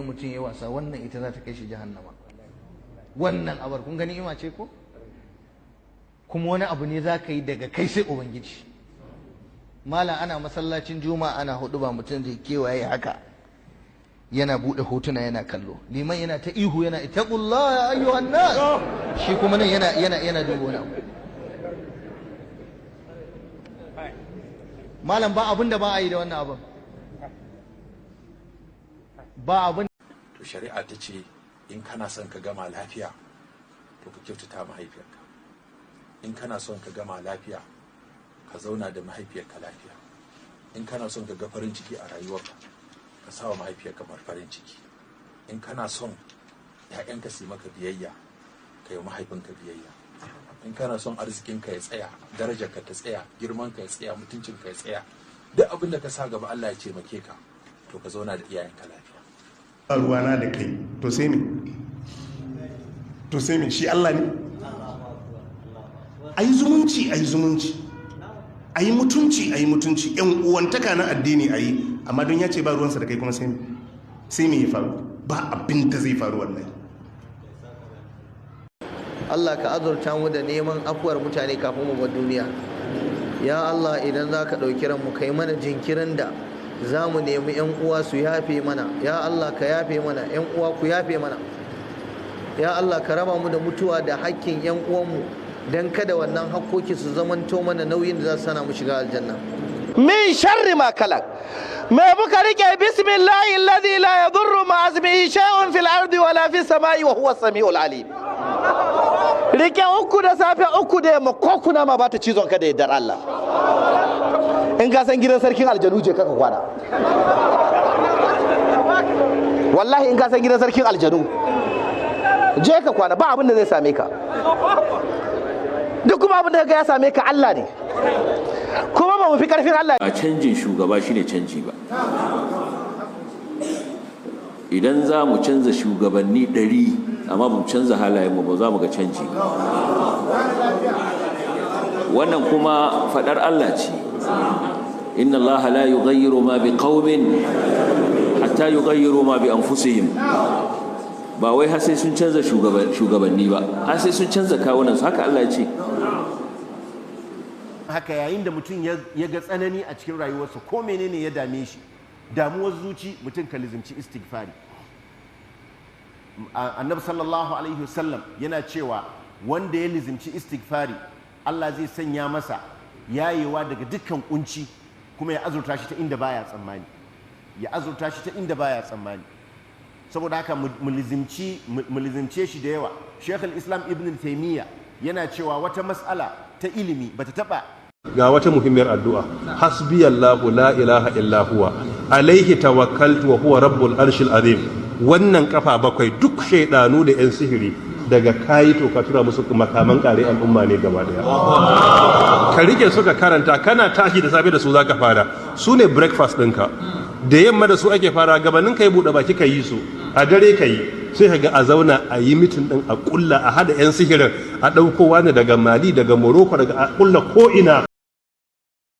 mutum ya wasa, wannan ita za ta kai shi jahannama. Wannan abar, kun gani, ni'ima ce ko kuma wani abu ne za ka yi daga kai sai Ubangiji. Malam, ana masallacin Juma'a, ana hudu ba, mutum zai kewaye haka yana bude hotuna yana kallo. Liman yana ta ihu yana "Ittaqullah ya ayyuhan nas", shi kuma nan yana duba wani abu. Malam, ba abin da ba a yi da wannan abin, ba abin. To, shari'a ta ce in kana son ka gama lafiya, to ka kyautata mahaifiyarka. In kana son ka gama lafiya, ka zauna da mahaifiyarka lafiya. In kana son ka ga farin ciki a rayuwarka, ka sa wa mahaifiyarka farin ciki. In kana son ‘ya'yanka su yi maka biyayya, ka yi mahaifinka biyayya. In kana son arzikinka ya tsaya, darajarka ta tsaya, girmanka ya tsaya, mutuncinka ya tsaya, duk abin da ka sa gaba Allah ya taimake ka, to ka zauna da iyayenka lafiya. Ruwana da kai, to sai me? To sai me? Shi Allah ne? Ayi zumunci, ayi zumunci, ayi mutunci, ayi mutunci, yan uwantaka na addini ayi. Amma don ya ce ba ruwansa da kai kuma, sai me? Sai me ya faru? Ba abin da zai faru wallahi. Allah ka azurta mu da neman afuwar mutane kafin mu bar duniya. Ya Allah, idan za ka ɗauki ranmu, kai mana jinkirin da za mu nemi 'yan uwa su yafe mana. Ya Allah, ka yafe mana, 'yan uwa ku yafe mana. Ya Allah, ka raba mu da mutuwa da hakkin 'yan uwanmu, don kada wannan hakkoki su zamanto mana nauyin da za su sana mu shiga aljanna. Min sharri ma khalaq. Me muka rike? Bismillahi alladhi la yadurru ma ismihi shay'un fil ardi wala fis samai wa huwa samiul alim. Rike uku da safe, uku da yamma, ko kuna ma bata cizon ka da yardar Allah. In ka san gidan sarkin aljanu, je kaka kwana. Wallahi, in ka san gidan sarkin aljanu, je ka kwana, ba abin da zai same ka. Duk kuma abin da ya same ka, Allah ne, kuma ba mu fi karfin Allah. A canjin shugaba shine canji ba. Idan za mu canza shugabanni 100 amma ba mu canza halayenmu ba, za mu ga canji ba. Wannan kuma faɗar Allah ce: "Inna Allah la yughayyiru ma bi qaumin hatta yughayyiru ma bi anfusihim." Ba wai har sai sun canza shugabanni ba, har sai sun canza kawunansu. Haka Allah ya ce. Haka yayin da mutum ya ga tsanani a cikin rayuwarsa, ko menene ya dame shi, damuwar zuci, mutum ka lizimci istighfari. Annabi sallallahu alaihi wasallam yana cewa wanda ya lizimci istighfari, Allah zai sanya masa yayewa daga dukkan kunci, kuma ya azurta shi ta inda baya tsammani, ya azurta shi ta inda baya tsammani. Saboda haka mu lizimce shi da yawa. Sheikh Islam Ibn Taymiyyah yana cewa wata mas'ala ta ilimi bata taba Ga wata muhimmiyar addu'a: "Hasbiyallahu la ilaha illa huwa alaihi tawakkaltu wa huwa rabbul arshil azim." Wannan kafa bakwai, duk shaidanu da yan sihiri daga kayi, to ka tura musu makaman kare al'umma ne gaba daya. Ka rike suka karanta, kana tashi da safe da su zaka fara, su ne breakfast ɗinka. Da yamma da su ake fara, gabanin ka yi buɗe baki ka yi su, a dare ka yi. Sai ka ga a zauna a yi meeting ɗin, a kulla, a hada 'yan sihirin, a ɗauko wani daga Mali, daga Morocco, daga a kulla ko'ina.